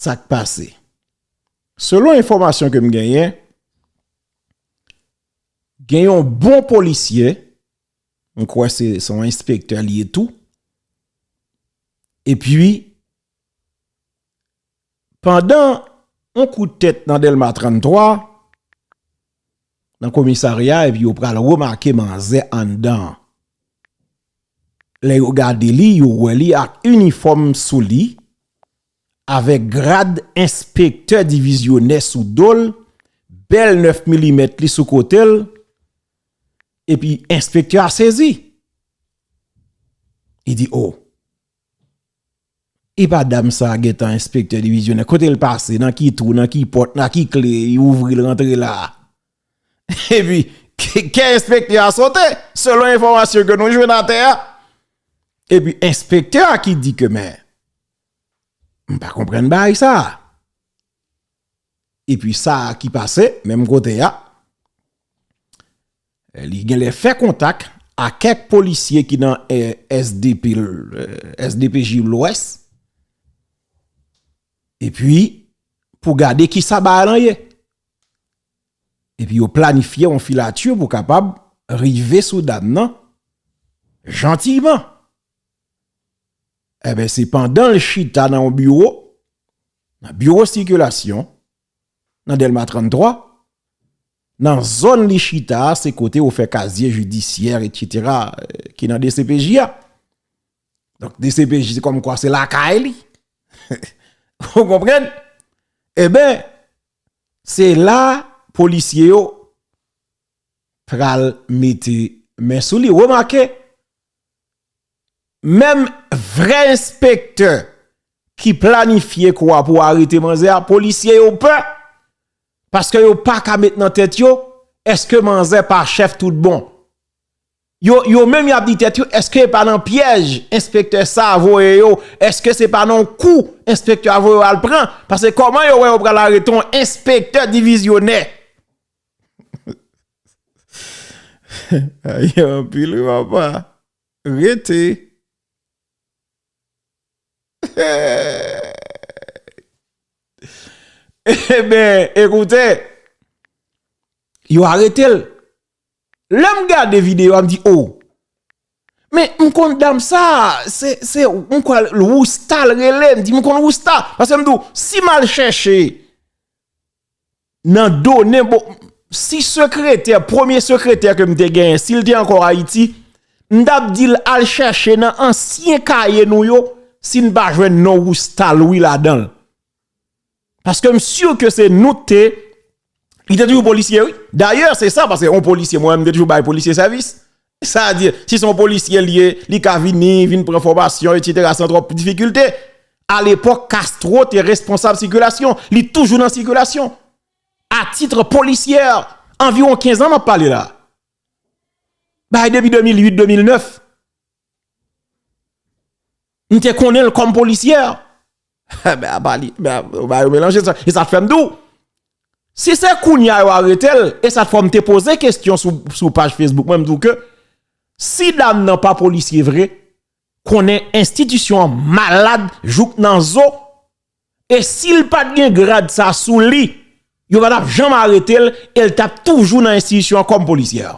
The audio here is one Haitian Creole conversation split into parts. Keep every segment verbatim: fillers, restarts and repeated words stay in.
sa k pase. Selon enfòmasyon ke m genyen, gen yon bon polisye, m kwè se, se yon enspektè li ye tou. Epi, pandan yon kout tèt nan Dèlma tranntwa, nan komisarya, epi yo pral remake manzè anndan an. Lè yo gade li, yo wè li ak inifòm sou li, avèk grad enspektè divizyonè sou do l, bèl nèf milimèt li sou kote l, epi enspektè a sezi. Li di, "O, e pa dam sa a gentan enspektè divizyonè. Kote l pase? Nan ki twou? Nan ki pòt? Nan ki kle? Li ouvri l rantre la a?" Epi, kè, kè enspektè a sote, selon enfòmasyon ke nou jwenn atè a. Epi, enspektè a ki di ke, "Men, m pa konprann bagay sa a." Epi sa ki pase, menm kote a, li genlè fè kontak a kèk polisye ki nan, eh, S D P, eh, S D P J Lwès. Epi, pou gade ki sa bagay lan ye. Epi yo planifye yon filati pou kapab rive sou dam nan jantiyman. Enben, se pandan l chita nan yon biwo, nan biwo sikilasyon, nan Dèlma tranntwa, nan zòn li chita a, se kote yo fè kazye jidisyè, etsetera, eh, ki nan D C P J a. Donk, D C P J, se kòmkwa se lakay li. Ou konprann? Enben, se la polisye yo pral mete men sou li. Remake, menm vrè enspektè ki planifye kou a pou arete manzè a, polisye yo pè, paske yo pa ka met nan tèt yo, èske manzè pa chèf tout bon? Yo, yo menm y ap di tèt yo, èske e pa nan pyèj enspektè sa a voye yo? Èske se pa nan kou enspektè a voye yo al pran? Paske kòman yo wè yo pral arete yon enspektè divizyonè? Ay, anpil, wi, papa. Rete. Eben, ekoute, yo arete l. Lè m gade videyo a, m di, "O, men m konn dam sa, se, se, m kwè Wousta l rele," m di, "M konn Wousta." Paske m di w, si m al chèche nan done, bon, si sekretè, premye sekretè ke m te genyen, si l te ankò Ayiti, m t ap di l al chèche nan ansyen kaye nou yo, si n pa jwenn non Wousta Lwi ladan l. Paske m si ke se nou te, li te toujou polisye, wi. Dayè, se sa, paske yon polisye, mwen, m te toujou bay polisye sèvis. Sa di, si se yon polisye li ye, li ka vini, vin pran fòmasyon, etsetera, san twòp difikilte. Alepòk, Castro te responsab sikilasyon. Li toujou nan sikilasyon. A titre policier, anviwon kenz an m ap pale la. Bay depi de mil uit, de mil nèf. M te konnen l kòm polisye. Ben, apa li, ben, ba yo melanje sa. E sa k fè m di w, si se kounye a yo arete l, e sa k fè m te poze kesyon sou, sou paj Facebook mwen, m di w ke si dam nan pa polisye vre, konnen enstitisyon an malad jouk nan zo, e si l pa t gen grad sa sou li, yo pa t ap janm arete l, e l t ap toujou nan enstitisyon an kòm polisye.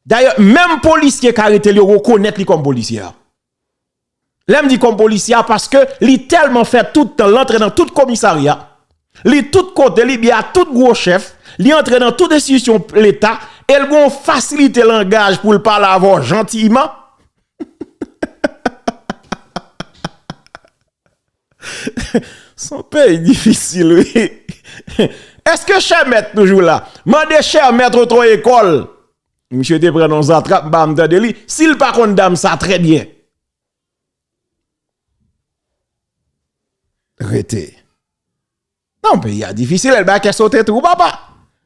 Dayè, menm polisye k arete l, yo rekonèt li kòm polisye a. Lè m di kòm polisye a, paske li tèlman fè tout tan, l antre nan tout komisarya, li tout kote, li byen ak tout gwo chèf, li antre nan tout enstitisyon Leta, e l gen yon fasilite langaj pou l pale avè w jantiyman. Se yon peyi difisil, wi. Èske chè mèt toujou la? Mande chè mèt oto ekòl. Misye te pran nan zatrap, m pa janm tande li. Si l pa konn dam sa trè byen. Rete. Non, peyi a difisil, l bay kè sote tou, papa.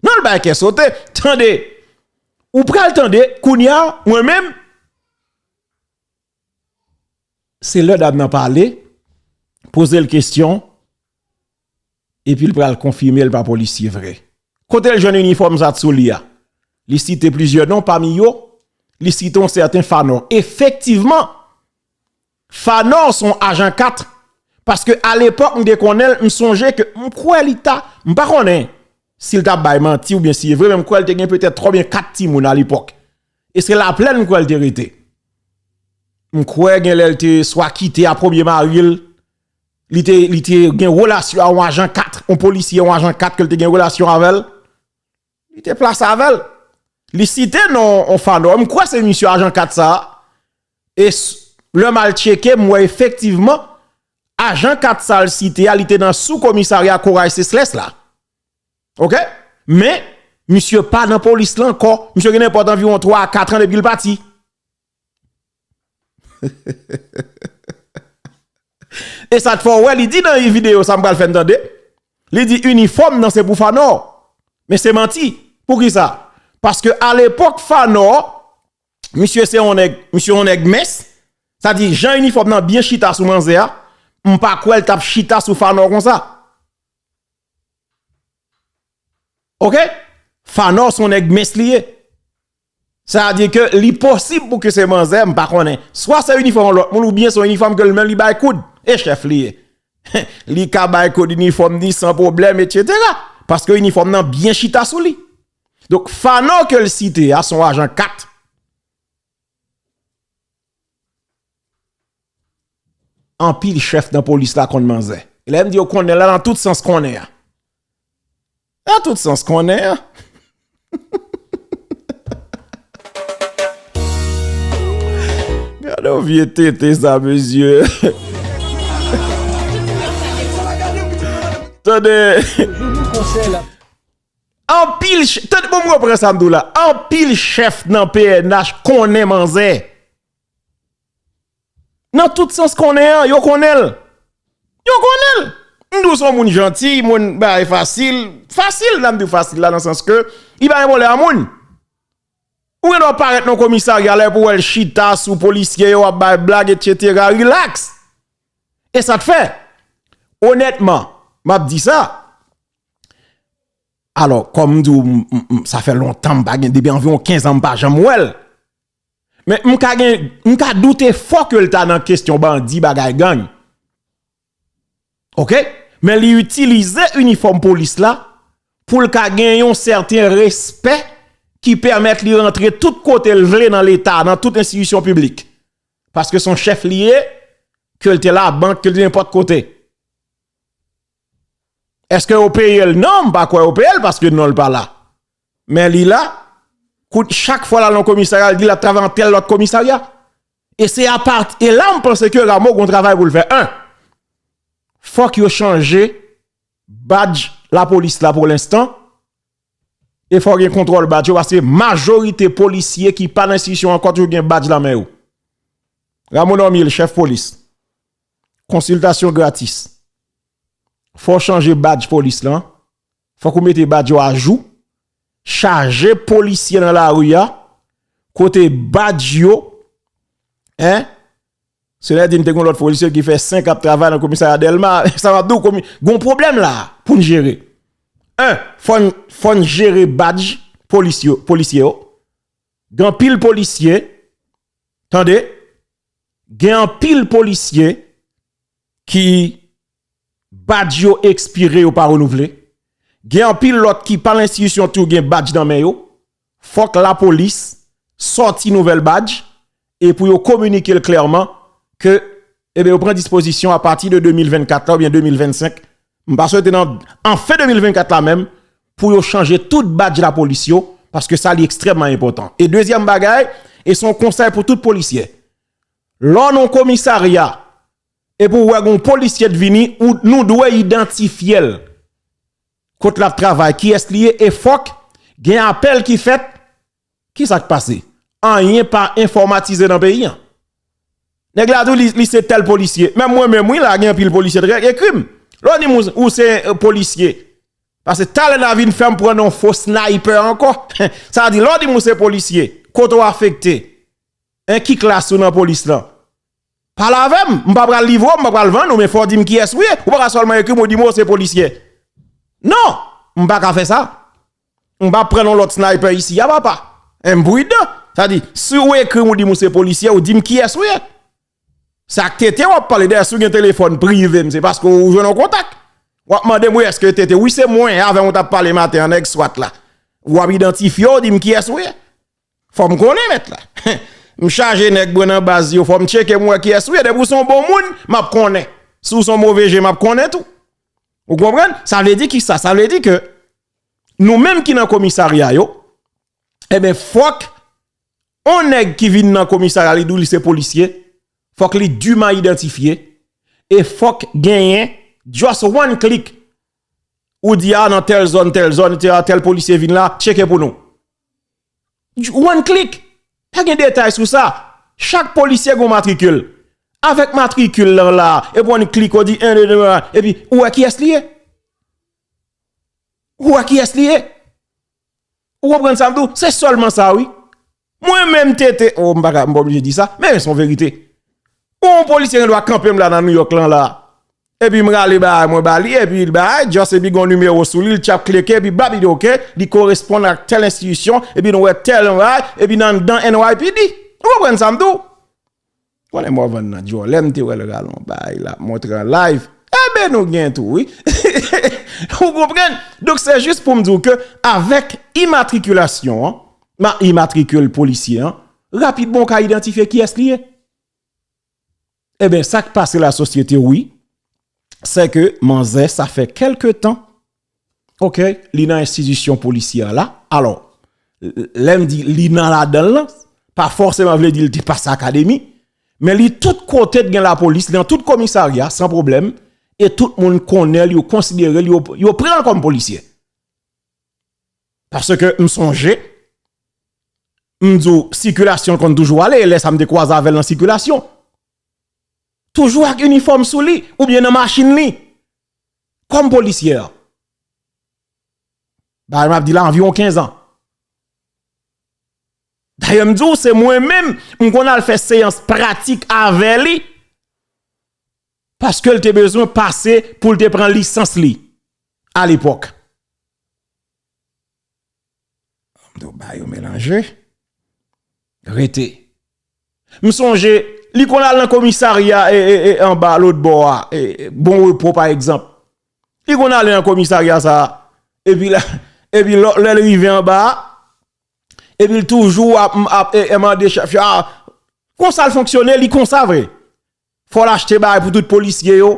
Non, l bay kè sote. Tande. Ou pral tande, kounye a, mwen menm, se lè dam nan pale, poze l kesyon, epi l pral konfime l pa polisye vre. Kote l jwenn inifòm sa t sou li a? Li site plizyè non, pami yo, li site yon sèten Fanò. Efektivman, Fanò se yon ajan kat, Paske alepòk, m te konnen l, m sonje ke m kwè li ta, m pa konnen si l t ap bay manti oubyen si e vre, men m kwè l te gen petèt twa oubyen kat timoun alepòk. E se Laplèn m kwè l te rete. M kwè gen lè l te swa kite a premye mari l, li te, li te gen relasyon a yon ajan kat, yon polisye, yon ajan kat ke l te gen relasyon avè l. Li te plase avè l. Li site non yon Fanò. M kwè se misye ajan kat sa a. E s- lè m al tcheke, m wè efektivman, ajan kat sa l site a, li te nan sou komisarya Koray Seslès la. Oke? Men, misye pa nan polis la ankò. Misye gen nenpòt anviwon twa a kat an depi l pati. E sa t fè w wè, li di nan videyo sa m pral fè n tande, li di inifòm nan se pou Fanò. Men se manti. Poukisa? Paske alepòk Fanò, misye se yon nèg, misye yon nèg mens. Sa di, jan inifòm nan byen chita sou manzè a, m pa kwè l t ap chita sou Fanò konsa. Oke? Fanò se yon nèg mens li ye. Sa vle di ke li posib pou ke se manzè, m pa konnen. Swa se inifòm yon lòt moun, oubyen se yon inifòm ke l menm li bay koud. E chèf li ye. Li ka bay koud inifòm ni san pwoblèm, etsetera. Paske inifòm nan byen chita sou li. Donk, Fanò ke l site a, se yon ajan kat. Anpil chèf nan polis la konn manzè. E lè m di yo konnen la, nan tout sans konnen an. Nan tout sans konnen an. Gade yon vye tete sa, mesye. Tande. Anpil ch-, tande, bon, m repran sa m di w la. Anpil chèf nan P N H konnen manzè. Nan tout sans konnen an, yo konnen l. Yo konnen l. M di w se yon moun janti, moun bagay fasil. Fasil, la m di w fasil la nan sans ke li pa gen pwoblèm a moun. Ou gen dwa parèt nan komisarya lè pou wè l chita sou polisye yo, ap bay blag, etsetera. Rilaks. E sa t fè. Onètman, m ap di sa. Alò, kòm m di w, m- m- m- sa fè lontan m pa gen, depi anviwon kenz an m pa janm wè l. Men m ka gen, m ka doute fò ke l ta nan kesyon bandi, bagay gang. Oke? Men li itilize inifòm polis la pou l ka gen yon sèten respè ki pèmèt li rantre tout kote l vle nan Leta, nan tout enstitisyon piblik. Paske se yon chèf li ye, ke l te labank, ke l te nenpòt kote. Èske yo peye l? Non, m pa kwè yo peye l paske non l pa la. Men li la, kout chak fwa l al nan komisarya, l di l ap travay nan tèl lòt komisarya. E se apati, e la m panse ke Rameau gon travay pou l fè. En, fòk yo chanje badj lapolis la pou lenstan. E fòk gen kontwòl badj yo, paske majorite polisye ki pa nan enstitisyon ankò toujou gen badj nan men yo. Rameau Normil, chèf polis. Konsiltasyon gratis. Fò w chanje badj polis lan. Fòk ou mete badj yo ajou. Chaje polisye nan lari a. Kote badj yo. En? Sela di m te gen yon lòt polisye ki fè senk ap travay nan komisarya Dèlma. Sa m ap di w, komi- gon pwoblèm la pou n jere. En, fò n, fò n jere badj polis yo, polisye yo. Gen anpil polisye, tande, gen anpil polisye ki badj yo ekspire, yo pa renouvle. Gen anpil lòt ki pa nan enstitisyon tou gen badj nan men yo. Fòk lapolis sòti nouvèl badj e pou yo kominike l klèman ke, ebyen, yo pran dispozisyon apati de de mil vennkat la oubyen de mil vennsenk. M pa swete nan, an fen de mil vennkat la menm, pou yo chanje tout badj lapolis yo, paske sa li ekstrèmman enpòtan. E dezyèm bagay, e se yon konsèy pou tout polisye. Lè w nan yon komisarya, epi w wè gon polisye t vini, ou, nou dwe idantifye l. Kot l ap travay, kiyès li ye, e fòk gen apèl ki fèt. Kisa k pase? Anyen pa enfòmatize nan peyi an. Nèg la di w li, li se tèl polisye. Menm mwen menm, wi, la, gen anpil polisye t ekri m. Lè w di m ou, ou se, eh, polisye. Paske talè n a vin fè m pran yon fo sniper ankò. Sa vle di, lè w di m ou se polisye, kote w afekte? En, ki klas ou nan polis lan? Pale avè m, m pa pral livre w, m pa pral vann ou, men fò w di m kiyès ou ye. Ou pa ka sèlman ekri m, ou di m ou se polisye. Non, m pa ka fè sa. M pa pran yon lòt sniper isi a, papa. M pridan. Sa di, si w ekri m, ou di m ou se polisye, ou di m kiyès ou ye. Se ak Tete w ap pale, dayè si w gen telefòn prive m, se paske w jwenn yon kontak. W ap mande m, wi, èske Tete? Wi, se mwen, avè w t ap pale maten an, nèg swat la. W ap idantifye w, di m kiyès ou ye. Fò m konnen mèt la. M chaje nèg mwen nan baz yo, fò m tcheke m wè kiyès ou ye. Depi w se yon bon moun, m ap konnen. Si w se yon move jen, m ap konnen tou. Ou konprann? Sa vle di kisa? Sa vle di ke nou menm ki nan komisarya yo, enben, fòk yon nèg ki vin nan komisarya, li di w li se polisye, fòk li diman idantifye, e fòk genyen just one click. Ou di a nan tèl zòn, tèl zòn, etsetera, tèl polisye vin la, tcheke pou nou. One click. Pa gen detay sou sa. Chak polisye gon matrikil. Avèk matrikil lan la, epi one click, ou di en, de, de, epi ou wè kiyès li ye. Ou wè kiyès li ye. Ou konprann sa m di w? Se sèlman sa, wi. Mwen menm Tete, oh, m pa ka, m pa oblije di sa, men se yon verite. Yon polisye gen dwa kanpe m la nan New York lan la. Epi m rale bagay mwen ba li, epi l bay, just epi gon nimewo sou li, l tchap klike, epi bab, li di oke, li koresponn ak tèl enstitisyon, epi nou wè tèl bagay, epi nan anndan N Y P D. Ou konprann sa m di w? Konnen mò vann nan djòlè, m te wè l rale yon bagay la, montre an live. Enben, nou gen tou, wi. Ou konprann? Donk, se jis pou m di w ke avèk imatrikilasyon an, ma, imatrikil polisye an, rapidman w ka idantifye kiyès li ye. Enben, sa k pase lasosyete, wi, se ke manzè, sa fè kèlke tan, oke, li nan enstitisyon polisyè la. Alò, l-, lè m di li nan ladan l lan, pa fòseman vle di l te pase akademi, men li tout kote t gen lapolis, li nan tout komisarya, san pwoblèm, e tout moun konnen l, yo konsidere l, yo, yo pran l kòm polisye. Paske m sonje, m di w, sikilasyon l konn toujou ale, e lè sa m te kwaze avè l nan sikilasyon. Toujou ak inifòm sou li, oubyen nan machin li. Kòm polisye. Bagay m ap di la, anviwon kenz an. Dayè, m di w, se mwen menm, m konn al fè seyans pratik avè li, paske l te bezwen pase pou l te pran lisans li, alepòk. M di w, bagay yo melanje. Rete. M sonje, li konn al nan komisarya, e, e, e, anba, lòt bò a, e, e, Bon Repo, pa egzanp. Li konn ale nan komisarya sa a. Epi la, epi lò, lè l rive anba a, epi l toujou ap, ap, e, e, mande chèf yo, a, konsa l fonksyone, li konsa vre. Fò l achte bagay pou tout polisye yo.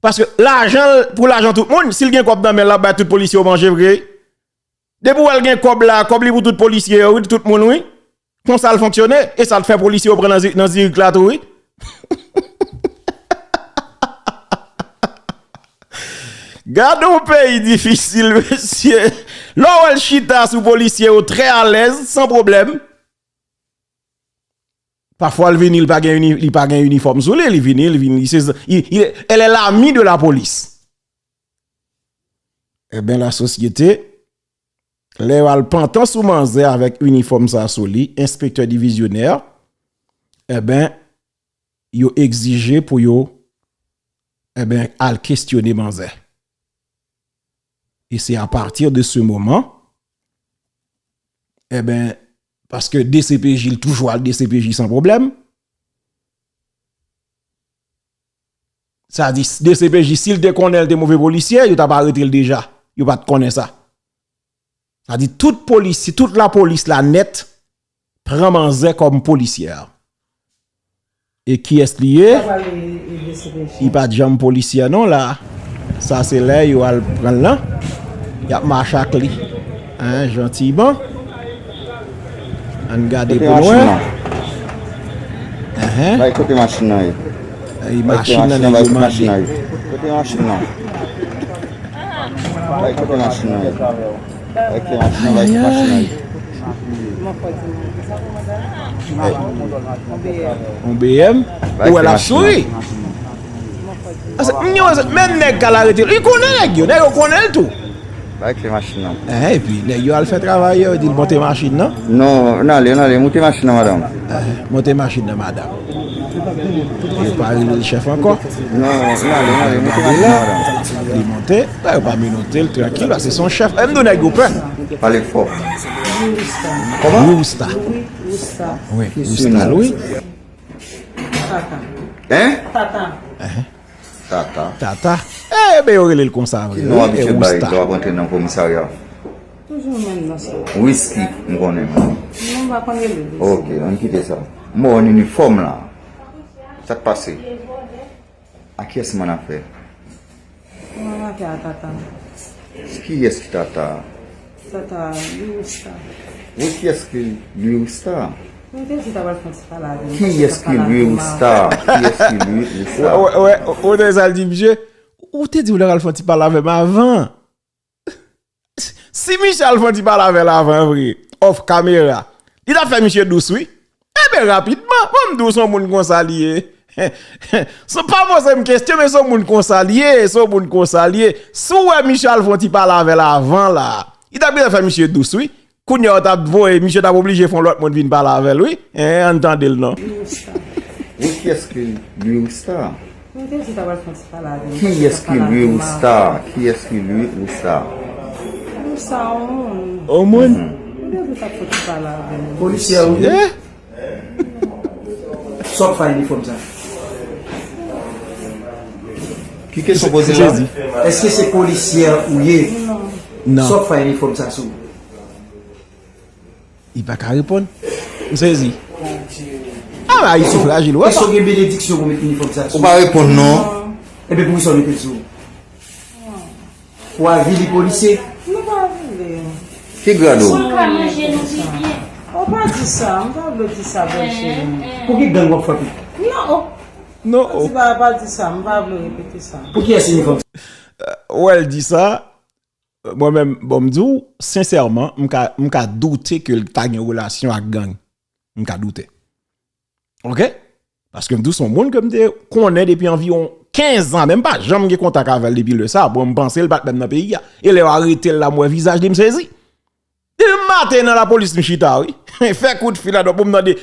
Paske lajan l, pou lajan tout moun, si l gen kòb nan men l, l ap bay tout polisye yo manje vre. Depi w wè l gen kòb la, kòb li pou tout polisye yo, wi, tout moun, wi. Konsa l fonksyone, e sa l fè polisye yo pran nan zi-, nan zirik la tou, wi. Gade yon peyi difisil, mesye. Lè w wè l chita sou polisye yo trè alèz, san pwoblèm. Pafwa l vini, li pa gen ini-, li pa gen inifòm sou li, li vini, li vini, li se, il, il, elle est l'amie de la police. Enben, lasosyete, lè yo al pantan sou manzè avèk inifòm sa sou li, enspektè divizyonè, enben, yo egzije pou yo, enben, al kesyone manzè. E se apati de se moman, enben, paske D C P J, l toujou al D C P J san pwoblèm. Sa di, D C P J, si l te konnen l te move polisye, yo t ap arete l deja. Yo pa t konnen sa. Sa di, tout polis, tout lapolis la nèt, pran manzè kòm polisyè. E kiyès li ye? Li pa t janm polisyè non la. Sa se lè yo al pran l lan. Y ap mache ak li. Hein, jantiyman. Ann gade pou nou wè. Enhen. Bay kote machin nan ye. Ay, machin nan nèg yo mande. Kote machin nan? Bay kote machin nan ye. Bay kote machin nan, bay kote machin nan ye. Yon B M. Ou wè l ap souri. Ase, m gen wè se menm nèg k al arete l. Li konnen nèg yo, nèg yo konnen l tou. Bay kle machin nan. Eh, epi nèg yo al fè travay yo, yo di l monte machin nan. Non, n ale, n ale, monte machin nan, madanm. Eh, monte machin nan, madanm. Yo pa rele l chèf ankò. Non, n ale, n ale, monte machin nan, madanm. Li monte, yo pa menote l, trankil, paske se yon chèf. Eh, m di w nèg yo pè. Pale fò. Kòman? Wi, Rousta. Wi, Rousta. Wi, Rousta, wi. Kaka. Hein? Tata. Tata. Tata. Eh, ben, yo rele l konsa vre. Ki non abitye bay lè w ap antre nan komisarya? Toujou menm nan sa. Whisky, m konnen. Non, m pa konn rele l. Ok, ann kite sa. M wè w an inifòm la. Sa k pase? A kiyès m annafè? Mwen annafè a Tata. Kiyès ki Tata? Tata, Louis Rousta. Wi, kiyès ki Louis Rousta? Mwen te di ta pral fè yon ti pale avè m. Kiyès ki Louis Rousta? Kiyès ki Louis Rousta? Wè, wè, wè, ou te sa l di, misye, ou te di w ta pral fè yon ti pale avè m avan. Si Michel fè yon ti pale avè l avan vre, off camera, li t ap fè misye dous wi. Enben rapidman, bon, m di w se yon moun konsa li ye. Se pa poze m kesyon, men se yon moun konsa li ye, se yon moun konsa li ye. Si w wè Michel fè yon ti pale avè l avan la, li t ap gentan fè misye dous wi. Kounye a w t ap voye, misye t ap oblije fè yon lòt moun vin pale avè l wi. Hein, ann tande l non. Wi, kiyès ki Louis Rousta? Mwen te di ta pral fè yon ti pale avè m. Kiyès ki Louis Rousta? Kiyès ki Louis Rousta? Louis Rousta, yon moun. Yon moun? Mwen te di ta fè yon ti pale avè m. Polisye a ou ye? Eh? Sa w ap fè a inifòm sa? Ki kesyon poze la? Èske se polisye ou ye? Non. Sa w ap fè a inifòm sa sou ou? Li pa ka reponn. M sezi. Ah, Ayiti frajil, wè. Èske w gen benediksyon pou w met inifòm sa sou ou? Ou pa reponn non. Ebyen, poukisa w mete l sou ou? Pou w avili polisye? Nou pa avili. Ki grad ou? Pou nou ka manje nou pi byen. Ou pa di sa, m pa vle di sa, bèl cheri. Pou ki gang w ap frape? Non, oh. Non, oh. Ti pa, pa di sa, m pa vle repete sa. Pou kiyès inifòm sa? Ou wè l di sa, Mwen menm, bon, m di w, sensèman, m ka, m ka doute ke l ta gen relasyon ak gang. M ka doute. Oke? Paske m di w, se yon moun ke m te konnen depi anviwon kenz an, men m pa janm gen kontak avè l depi lè sa. Bon, m panse l pa t menm nan peyi a. E lè yo arete l la, m wè vizaj li, m sezi. Depi maten nan lapolis m chita, wi. Fè kout fil ladan pou m tande.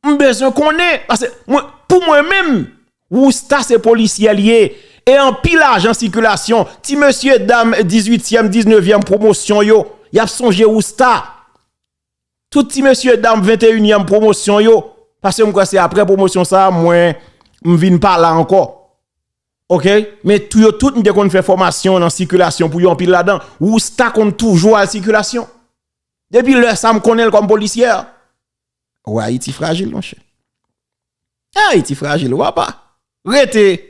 M bezwen konnen. Paske mwen, pou mwen menm, Rousta se polisyè l ye. E anpil ajan sikilasyon, ti mesye dam dizuityèm, diznevyèm pwomosyon yo, y ap sonje Rousta. Tout ti mesye dam venteyinyèm pwomosyon yo, paske m kwè se apre pwomosyon sa a, mwen, m vin pa la ankò. Oke? Men tou yo tout, m te konn fè fòmasyon nan sikilasyon pou yo anpil ladan. Rousta konn toujou al sikilasyon. Depi lè sa, m konnen l kòm polisyè. Ou wè Ayiti frajil, monchè. Ayiti frajil, ou papa. Rete.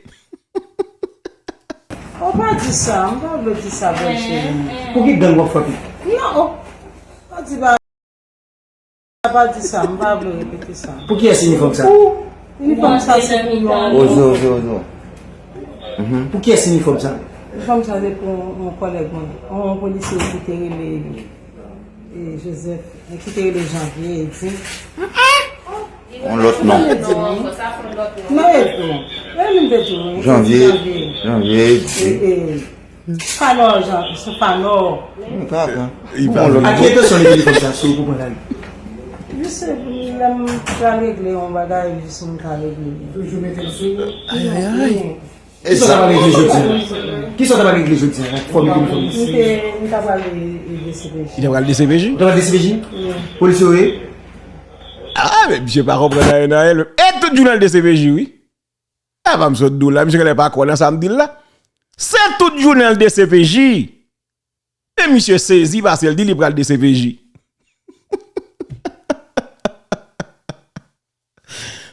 Ou pa di sa, m pa vle di sa, bèl cheri. Pou ki gang w ap frape? Non, oh. Pa di ba, pa di sa, m pa vle repete sa. Pou kiyès inifòm sa? Pou, inifòm sa se pou yon. Ozo, ozo, ozo. Pou kiyès inifòm sa? Inifòm sa se pou yon kòlèg mwen, yon polisye ki te rele, e, Joseph, e, ki te rele Janvier, e di. Yon lòt non. Non, e di. E li m te di, wi. Janvier, Janvier, e di. E, e, Fanò, Jan, sou Fanò. Li pa pran. Li pa pran. A ki entansyon li vini konsa sou ou pou pran lavi? Jis lè m pral regle yon bagay, jis m ka regle. Toujou mete l sou ou? Ay, ay, ay. Kisa w ta pral regle jodi a? Kisa w ta pral regle jodi a? Fò m vini fò m. M te, m ta pral D C P J. Li ta pral D C P J? Ou ta pral D C P J? Wi. Polisye w ye? Ah, men misye pa konprann anyen nan anyen. E tout jounen l D C P J, wi. Apa m sot di w la, misye genlè pa kwè nan sa m di l la. Se tout jounen l D C P J. Men misye sezi paske l di li pral D C P J.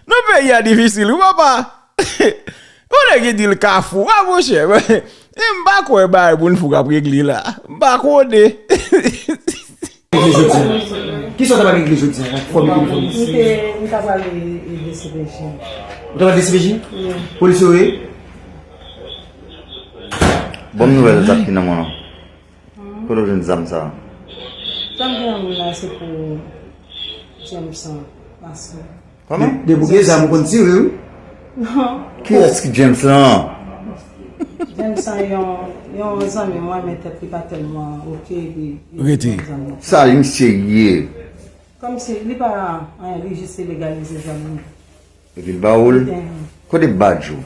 Non, peyi a difisil, wi, papa. Yon nèg ki di l kafou. A, monchè, m pa kwè bagay pou n fou k ap regle la. M pa konnen. Regle jodi a. Kisa w ta pral regle jodi a? Fò m vini fò m. M te, m ta pral D C P J. Ou ta pral D C P J? Wi. Polisye w ye? Bon nouvèl, zak ki nan men w lan. Kote w jwenn zam sa a? Zam ki nan men m nan, se pou Jameson, mason. Kòman? De, depi w gen zam, ou konn tire, wi. Non. Kiyès ki James lan? James lan, yon, yon zanmi mwen, men tèt li pa tèlman oke, epi li pran zam nan. Sa li misye ye? Kòmsi li pa anyen, li jis te legalize zam li. Epi l ba ou l? Kote badj ou?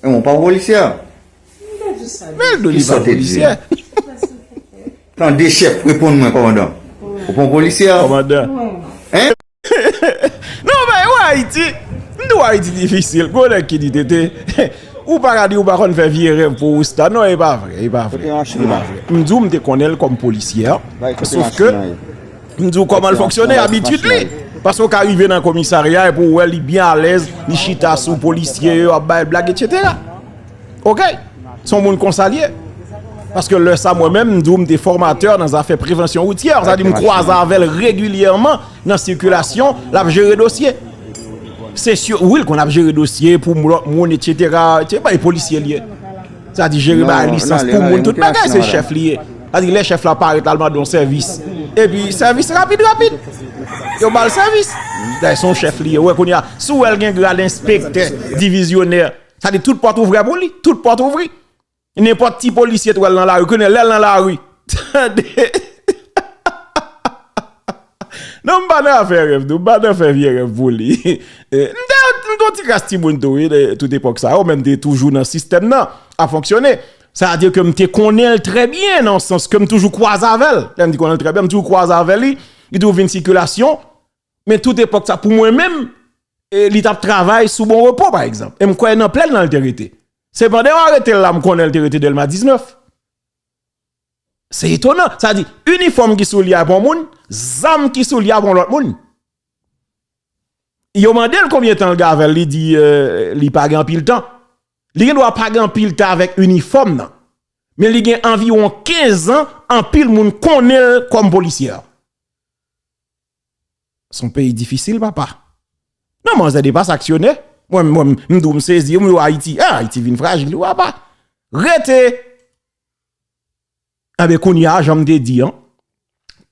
E mwen pa polisye a? Men l di w li pa polisye. Tande chèf, reponn mwen, kòmandan. Ou pa polisye a? Kòmandan. Hein? Non, men, ou Ayiti, Ayiti difisil. Gwo nèg ki di Tete, ou pa ka di ou pa konn fè vye rèv pou Rousta. Non, e pa vre, e pa vre. E pa vre. M di w, m te konnen l kòm polisyè. Sof ke m di w kòman l fonksyone, abitid li. Paske w ka rive nan komisarya epi w wè li byen alèz, li chita sou polisye yo, ap bay blag, etsetera. Oke? Se yon moun konsa l ye. Paske lè sa, mwen menm, m di w, m te fòmatè nan zafè prevansyon woutyè. Sa di, m kwaze avè l regilyèman nan sikilasyon, l ap jere dosye. Se si, wi, l konn ap jere dosye pou moun, lòt moun, etsetera. Se pa yon polisye l ye. Sa di, jere bay lisans pou moun, tout bagay, se chèf li ye. Sa di, lè chèf la parèt, l al mande yon sèvis. Epi, sèvis rapid, rapid. Yo ba l sèvis. Dayè, se yon chèf li ye. Ou wè kounye a, si w wè l gen grad enspektè, divizyonè, sa di, tout pòt ouvè pou li. Tout pòt ouvri. Nenpòt ti polisye t wè l nan lari, konnen lè l nan lari. Tande. Non, m pa nan afè rèv, non, m pa nan fè vye rèv pou li. Eh, m te, m te yon ti kras timoun tou, wi, de tout epòk sa yo, men m te toujou nan sistèm nan, ap fonksyone. Sa vle di ke m te konnen l trè byen, nan sans ke m toujou kwaze avè l. Lè m di konnen l trè byen, m toujou kwaze avè li, li toujou vin sikilasyon. Men tout epòk sa, pou mwen menm, e, li t ap travay sou Bon Repo, pa egzanp. E m kwè nan Plèn nan l te rete. Sepandan, yo arete l la, m konnen l te rete Dèlma diznèf. Se etonan. Sa di, inifòm ki sou li a pou yon moun, zam ki sou li a pou yon lòt moun. Yo mande l konbyen tan l gen avè l, li di, eh, li pa gen anpil tan. Li gen dwa pa gen anpil tan avèk inifòm nan. Men li gen anviwon kenz an, anpil moun konnen l kòm polisyè. Se yon peyi difisil, papa. Non, manzè depase aksyonè. Mwen, mwen, m di w, m sezi, m di w Ayiti. Ah, Ayiti vin frajil, wi, papa. Rete! Enben, kounye a, jan m te di an,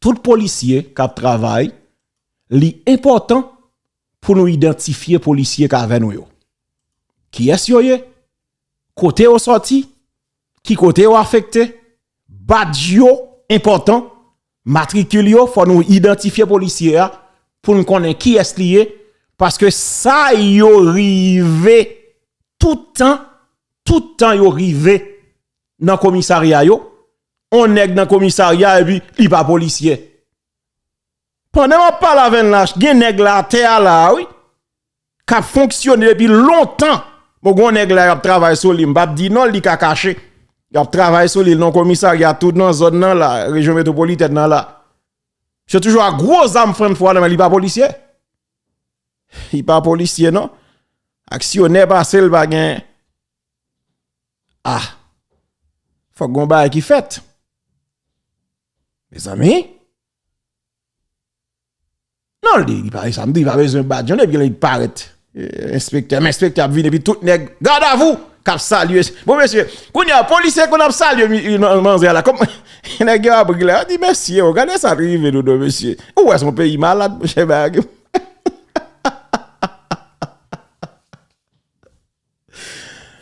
tout polisye k ap travay, li enpòtan pou nou idantifye polisye k avè nou yo. Kiyès yo ye? Kote yo sòti? Ki kote yo afekte? Badj yo enpòtan. Matrikil yo, fò nou idantifye polisye a pou n konnen kiyès li ye. Paske sa yo rive tout tan, tout tan yo rive nan komisarya yo, on nèg nan komisarya epi li pa polisye. Pandan m ap pale avè n la, gen nèg la atè a la, wi, k ap fonksyone depi lontan. Bon, gen on nèg la, y ap travay sou li, m p ap di non l, li ka kache. Y ap travay sou li, l nan komisarya, tout nan zòn nan la, rejyon metwopolitèn nan la. Misye toujou ak gwo zam frann fwa nan men, li pa polisye. Li pa polisye, non. Aksyonè pase l pa gen. Ah. Fòk gon bagay ki fèt. Mezanmi. Non, li, li pa, sa m di, li pa bezwen badj, non, depi lè li parèt. Eh, enspektè, men enspektè ap vin, epi tout nèg, gad a vou, k ap salye. Bon, mesye, kounye a, polisye konn ap salye mi-, mi-, manzè la. Kòm, nèg yo ap ri la, yo di, mesye, o, gade sa k rive Dodo, mesye. Ou wè, se yon peyi malad, monchè, bagay.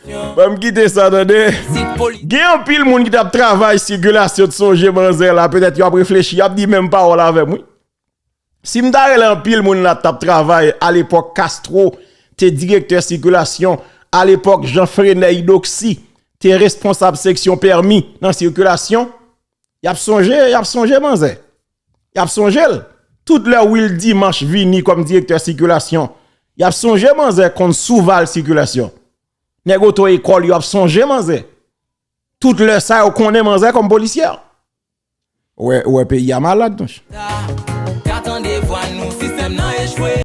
Ban m kite sa, tande. Gen anpil moun ki t ap travay sikilasyon, t sonje manzè la, petèt y ap reflechi, y ap di menm pawòl avè m, wi. Si m ta rele anpil moun la t ap travay alepòk Castro te direktè sikilasyon, alepòk Jean Freney Doxy te responsab seksyon pèmi nan sikilasyon, y ap sonje, y ap sonje manzè. Y ap sonje l. Tout lè Will Dimanche vini kòm direktè sikilasyon, y ap sonje manzè konn sou val sikilasyon. Nèg oto ekòl yo ap sonje manzè. Tout lè sa yo konnen manzè kòm polisyè. Ou wè, ou wè peyi a malad, monchè. Ka tande vwa nou, sistèm nan echwe.